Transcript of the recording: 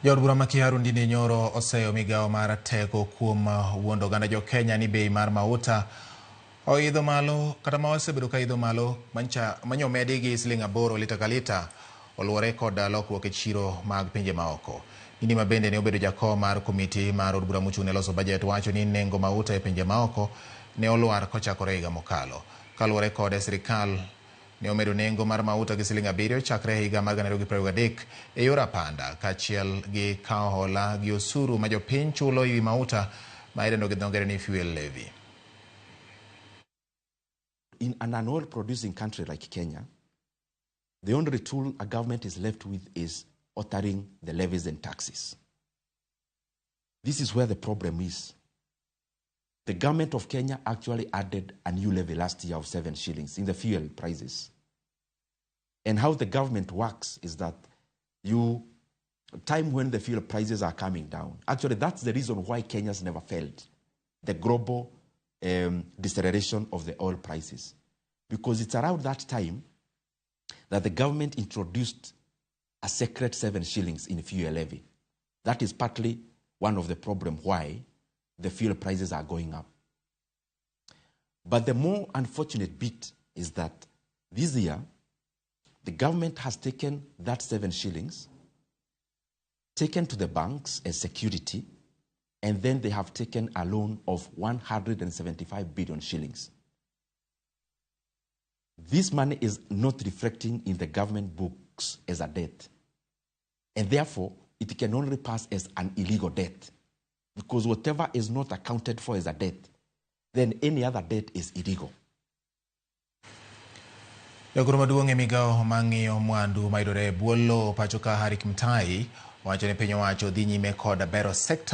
Jaod bura ma Kiharu Ndindi Nyoro oseyo migawo mar teko kuom wuondo oganda jo Kenya ni bei mar mauta oidho malo kata ma osebedo ka idho malo mancha manyo medi gi siling 8 lita ka lita oluwore kod lokruok e chiro mag pinje maoko. Ndindi ma bende ne obedo jakom mar komiti mar od bura mochung' ne loso bajet wacho ni nengo mauta e pinje maoko ne olwar kochakore higa mokalo. Kaluwore kode, sirikal ne omedo nengo mar mauta gi siling 7 chakre higa mar 2023 e yor apanda kaachiel gi kawo hola gi osuru ma jopiny chulo ewi mauta ma idendo gi dho ngere ni fuel levy. In an oil producing country like Kenya, the only tool a government is left with is altering the levies and taxes. This is where the problem is. The government of Kenya actually added a new levy last year of 7 shillings in the fuel prices. And how the government works is that you time when the fuel prices are coming down. Actually, that's the reason why Kenya's never felt the global deceleration of the oil prices. Because it's around that time that the government introduced a secret 7 shillings in fuel levy. That is partly one of the problems why the fuel prices are going up. But the more unfortunate bit is that this year, the government has taken that 7 shillings, taken to the banks as security, and then they have taken a loan of 175 billion shillings. This money is not reflecting in the government books as a debt. And therefore, it can only pass as an illegal debt. Because whatever is not accounted for as a debt, then any other debt is illegal. Jagoro maduong' e migawo mang'iyo mwandu mayudore e bwo lowo pacho ka Harry Kimtai wacho ni piny owacho dhi nyime kod bero sekta.